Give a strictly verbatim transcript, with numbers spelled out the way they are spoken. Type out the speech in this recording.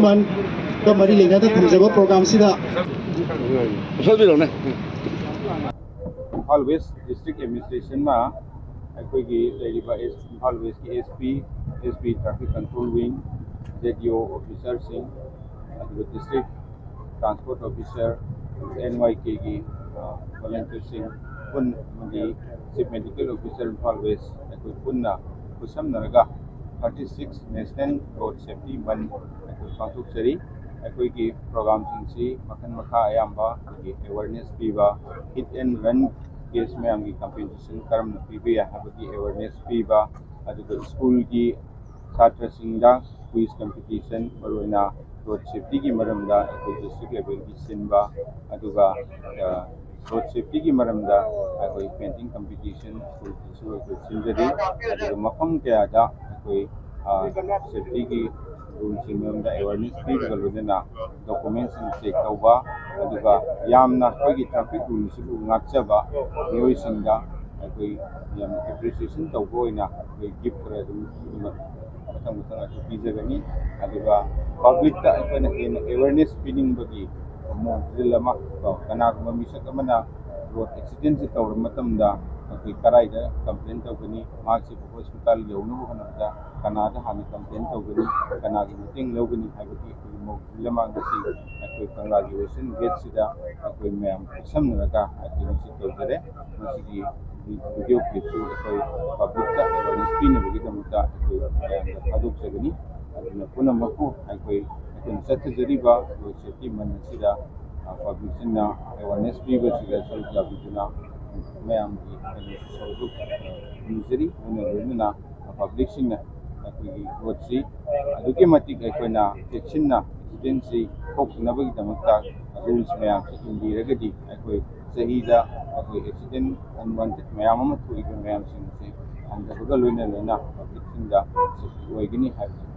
ꯃꯟꯒ ꯃꯔꯤ ꯂꯩꯅꯅ ꯊꯝꯖꯕ ꯄ꯭ꯔꯣꯒ꯭ꯔꯥꯝꯁꯤꯗ ꯏꯝꯐꯥꯜ ꯋꯦꯁ ꯗꯤꯁꯇ꯭ꯔꯤꯛ ꯑꯦꯗꯃꯤꯅꯤꯁꯇ꯭ꯔꯦꯁꯟꯅ ꯑꯩꯈꯣꯏꯒꯤ ꯂꯩꯔꯤꯕ ꯏꯝꯐꯥꯜ ꯋꯦꯁꯀꯤ S P, S P traffic control wing, J D O ꯑꯣꯐꯤꯁꯥꯔꯁꯤꯡ, ꯑꯗꯨꯒ district transport officer, N Y ꯀꯦꯒꯤ ꯚꯣꯂꯟꯇꯤꯌꯔꯁꯤꯡ, ꯄꯨꯟꯅ ꯑꯃꯗꯤ chief medical officer Imphal west, ꯑꯩꯈꯣꯏ ꯄꯨꯟꯅ ꯈꯨꯠꯁꯝꯅꯔꯒ thirty six national road safety month ꯑꯩꯈꯣꯏ ꯄꯥꯡꯊꯣꯛꯆꯔꯤ꯫ ꯑꯩꯈꯣꯏꯒꯤ ꯄ꯭ꯔꯣꯒ꯭ꯔꯥꯝꯁꯤꯡꯁꯤ ꯃꯈꯜ ꯃꯈꯥ ꯑꯌꯥꯝꯕ ꯑꯩꯈꯣꯏꯒꯤ ꯑꯦꯋꯦꯔꯅꯦꯁ ꯄꯤꯕ, ꯍꯤꯠ ꯑꯦꯟ ꯔꯟ ꯀꯦꯁ ꯃꯌꯥꯝꯒꯤ ꯀꯝꯄꯦꯟꯁꯦꯁꯟ ꯀꯔꯝꯅ ꯄꯤꯕ ꯌꯥꯏ ꯍꯥꯏꯕꯒꯤ ꯑꯦꯋꯦꯔꯅꯦꯁ ꯄꯤꯕ, ꯑꯗꯨꯒ ꯁ꯭ꯀꯨꯜꯒꯤ ꯁꯥꯇ꯭ꯔꯁꯤꯡꯗ ꯀ꯭ꯋꯤꯖ ꯀꯝꯄꯤꯇꯤꯁꯟ, ꯃꯔꯨꯑꯣꯏꯅ ꯔꯣꯗ ꯁꯦꯐꯇꯤꯒꯤ ꯃꯔꯝꯗ ꯑꯩꯈꯣꯏ ꯗꯤꯁꯇ꯭ꯔꯤꯛ ꯂꯦꯚꯦꯜꯒꯤ ꯁꯤꯟꯕ, ꯑꯗꯨꯒ ꯔꯣꯗ ꯁꯦꯐꯇꯤꯒꯤ ꯃꯔꯝꯗ ꯑꯩꯈꯣꯏ ꯄꯦꯟꯇꯤꯡ ꯀꯝꯄꯤꯇꯤꯁꯟ ꯁ꯭ꯀꯨꯜꯒꯤꯁꯨ ꯑꯩꯈꯣꯏ ꯁꯤꯟꯖꯔꯤ꯫ ꯑꯗꯨꯒ ꯃꯐꯝ ꯀꯌꯥꯗ ꯑꯩꯈꯣꯏ ꯁꯦꯐꯇꯤꯒꯤ ꯔꯨꯜꯁꯤꯡ ꯃꯔꯝꯗ ꯑꯦꯋꯦꯔꯅꯦꯁ ꯄꯤꯕꯒ ꯂꯣꯏꯅꯅ ꯗꯣꯀꯨꯃꯦꯟꯁꯤꯡ ꯆꯦꯛ ꯇꯧꯕ, ꯑꯗꯨꯒ ꯌꯥꯝꯅ ꯑꯩꯈꯣꯏꯒꯤ ꯇ꯭ꯔꯥꯐꯤꯛ ꯔꯨꯜꯁꯤꯕꯨ ꯉꯥꯛꯆꯕ ꯃꯤꯑꯣꯏꯁꯤꯡꯗ ꯑꯩꯈꯣꯏ ꯌꯥꯝꯅ ꯑꯦꯄ꯭ꯔꯤꯁꯤꯌꯦꯁꯟ ꯇꯧꯕ ꯑꯣꯏꯅ ꯑꯩꯈꯣꯏ ꯒꯤꯐ ꯈꯔ ꯑꯗꯨꯝ ꯃꯊꯪ ꯃꯊꯪ ꯑꯗꯨ ꯄꯤꯖꯒꯅꯤ꯫ ꯑꯗꯨꯒ ꯄꯕ꯭ꯂꯤꯛꯇ ꯑꯩꯈꯣꯏꯅ ꯍꯦꯟꯅ ꯑꯦꯋꯦꯔꯅꯦꯁ ꯄꯤꯅꯤꯡꯕꯒꯤ ꯃꯑꯣꯡ ꯗ꯭ꯔꯤꯜ ꯑꯃ, ꯀꯣ, ꯀꯅꯥꯒꯨꯝꯕ ꯃꯤꯁꯛ ꯑꯃꯅ ꯔꯣꯗ ꯑꯦꯛꯁꯤꯗꯦꯟꯁꯦ ꯇꯧꯔꯕ ꯃꯇꯝꯗ ꯑꯩꯈꯣꯏ ꯀꯗꯥꯏꯗ ꯀꯝꯄ꯭ꯂꯦꯟ ꯇꯧꯒꯅꯤ, ꯃꯍꯥꯛꯁꯤꯕꯨ ꯍꯣꯁꯄꯤꯇꯥꯜ ꯌꯧꯅꯕ ꯍꯣꯠꯅꯕꯗ ꯀꯅꯥꯗ ꯍꯥꯟꯅ ꯀꯝꯄ꯭ꯂꯦꯟ ꯇꯧꯒꯅꯤ, ꯀꯅꯥꯒꯤ ꯃꯇꯦꯡ ꯂꯧꯒꯅꯤ ꯍꯥꯏꯕꯒꯤ ꯑꯩꯈꯣꯏꯒꯤ ꯃꯑꯣꯡ ꯗ꯭ꯔꯤꯜ ꯑꯃ ꯉꯁꯤ ꯑꯩꯈꯣꯏ ꯀꯪꯂꯥꯒꯤ ꯋꯦꯁꯇꯔꯟ ꯒꯦꯠꯁꯤꯗ ꯑꯩꯈꯣꯏ ꯃꯌꯥꯝ ꯈꯨꯠꯁꯝꯅꯔꯒ ꯑꯩꯈꯣꯏ ꯉꯁꯤ ꯇꯧꯖꯔꯦ꯫ ꯃꯁꯤꯒꯤ ꯚꯤꯗꯤꯑꯣ ꯀ꯭ꯂꯤꯞꯁꯨ ꯑꯩꯈꯣꯏ ꯄꯕ꯭ꯂꯤꯛꯇ ꯑꯦꯋꯦꯔꯅꯦꯁ ꯄꯤꯅꯕꯒꯤꯗꯃꯛꯇ ꯑꯩꯈꯣꯏ ꯃꯌꯥꯝꯗ ꯊꯥꯗꯣꯛꯆꯒꯅꯤ꯫ ꯑꯗꯨꯅ ꯄꯨꯝꯅꯃꯛꯄꯨ ꯑꯩꯈꯣꯏ ꯑꯩꯈꯣꯏꯅ ꯆꯠꯊꯖꯔꯤꯕ ꯔꯣꯗ ꯁꯦꯐꯇꯤ ꯃꯟ ꯑꯁꯤꯗ ꯄꯕ꯭ꯂꯤꯛꯁꯤꯡꯅ ꯑꯦꯋꯦꯔꯅꯦꯁ ꯄꯤꯕꯁꯤꯗ ꯁꯔꯨꯛ ꯌꯥꯕꯤꯗꯨꯅ ꯃꯌꯥꯝꯒꯤ ꯀꯩꯅꯣ ꯁꯔꯨꯛ ꯅꯤꯖꯔꯤ꯫ ꯂꯣꯏꯅ ꯂꯣꯏꯅꯅ ꯄꯕ꯭ꯂꯤꯛꯁꯤꯡꯅ ꯑꯩꯈꯣꯏꯒꯤ ꯔꯣꯗꯁꯤ ꯑꯗꯨꯛꯀꯤ ꯃꯇꯤꯛ ꯑꯩꯈꯣꯏꯅ ꯆꯦꯛꯁꯤꯟꯅ ꯑꯦꯛꯁꯤꯗꯦꯟꯁꯤ ꯊꯣꯛꯇꯅꯕꯒꯤꯗꯃꯛꯇ ꯔꯨꯜꯁ ꯃꯌꯥꯝꯁꯤ ꯏꯟꯕꯤꯔꯒꯗꯤ ꯑꯩꯈꯣꯏ ꯆꯍꯤꯗ ꯑꯩꯈꯣꯏ ꯑꯦꯛꯁꯤꯗꯦꯟ ꯑꯟꯋꯥꯟꯇꯦꯠ ꯃꯌꯥꯝ ꯑꯃ ꯊꯣꯛꯏꯕ ꯃꯌꯥꯝꯁꯤꯡ ꯑꯁꯤ ꯍꯟꯊꯕꯒ ꯂꯣꯏꯅ ꯂꯣꯏꯅ ꯄꯕ꯭ꯂꯤꯛꯁꯤꯡꯗ ꯁꯦꯐꯇꯤ ꯑꯣꯏꯒꯅꯤ ꯍꯥꯏꯕꯁꯤ